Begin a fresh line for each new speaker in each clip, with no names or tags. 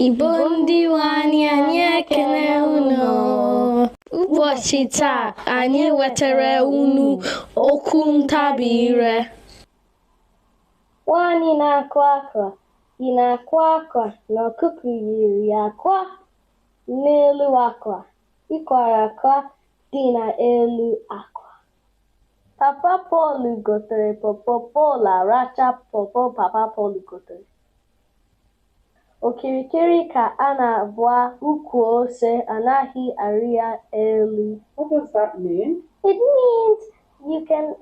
Igbo ndị nwe anyị, anyị ekene unu. Ụbọchị taa, anyị wetara unu okwu ntabi ire.
Nwaanyị na-akwa akwa, ị na-akwa akwa na ọkụkọ yiri akwa n'elu akwa, ịkwara akwa dị n'elu akwa. Papa Pọl gotere pọpọ, Pọl aracha pọpọ papa Pọl gotere. Okirikiri ka a na-agba ukwu ose, anaghị arị ya elu.
What does that mean?
It means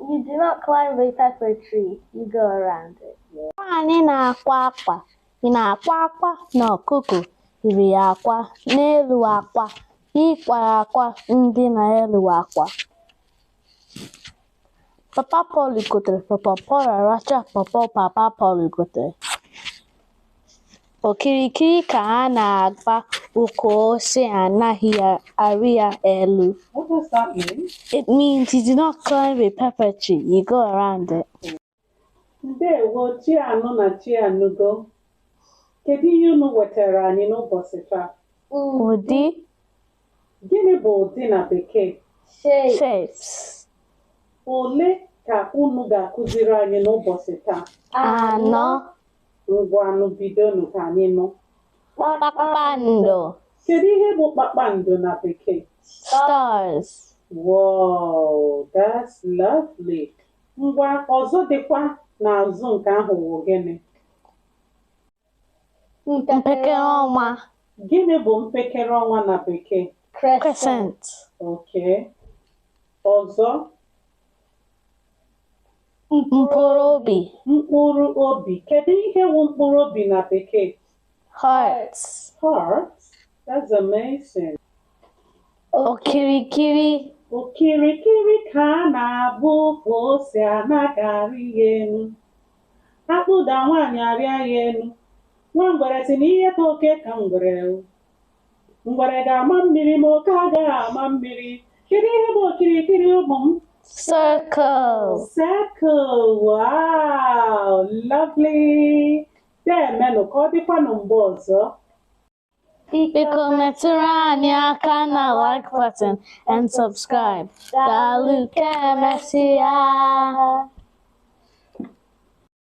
you do not climb a pepper tree, you go around it.
Nwaanyị na-akwa akwa, ị na-akwa akwa na ọkụkọ yiri akwa n'elu akwa, yikwara akwa ndị n'elu akwa. Papa Pọl gotere pọpọ, Pọl aracha pọpọ papa Pọl gotere. Okirikiri ka a na-agba ukwu ose, anaghị arị ya elu.
What does that mean?
It means you do not climb a pepper tree, you go around it.
Ndewo Chianụ na Chianụgo. Kedu ihe unu wetara anyị n'ụbọchị taa?
Ụdị.
Gịnị bụ ụdị na bekee?
Shape.
Shapes.
Ole ka unu ga-akụziri anyị n'ụbọchị taa?
Anọ.
Ngwanụ, bidonụ ka anyị nụ.
Kpakpando.
Kedu ihe bụ kpakpando na bekee?
Stars.
Wow, that's lovely. Ngwa, ọzọ dịkwa n'azụ nke ahụ wụ gịnị?
Mpekere ọnwa.
Gịnị bụ mpekere ọnwa na bekee?
Crescent.
Okay. Ọzọ?
Mkpụrụ obi.
Mkpụrụ obi. Kedu ihe wụ mkpụrụ obi na bekee?
Heart.
Heart. That's amazing.
Okirikiri.
Okirikiri ka a na-agba ukwu ose, anaghị arị ya enu. Akpụda nwaanyị arịa ya enu. Nwa ngwere si na ihe ka oke ka ngwere o. Ngwere ga-ama mmiri ma oke agaghị ama mmiri. Kedu ihe bụ okirikiri, ụmụ m?
Circle.
Circle. Wow, lovely. Deemenụ, ka ọ dịkwanụ mgbe ọzọ.
Biko metụrụ anyị aka na like button and subscribe. Daalụ, ka emesịa.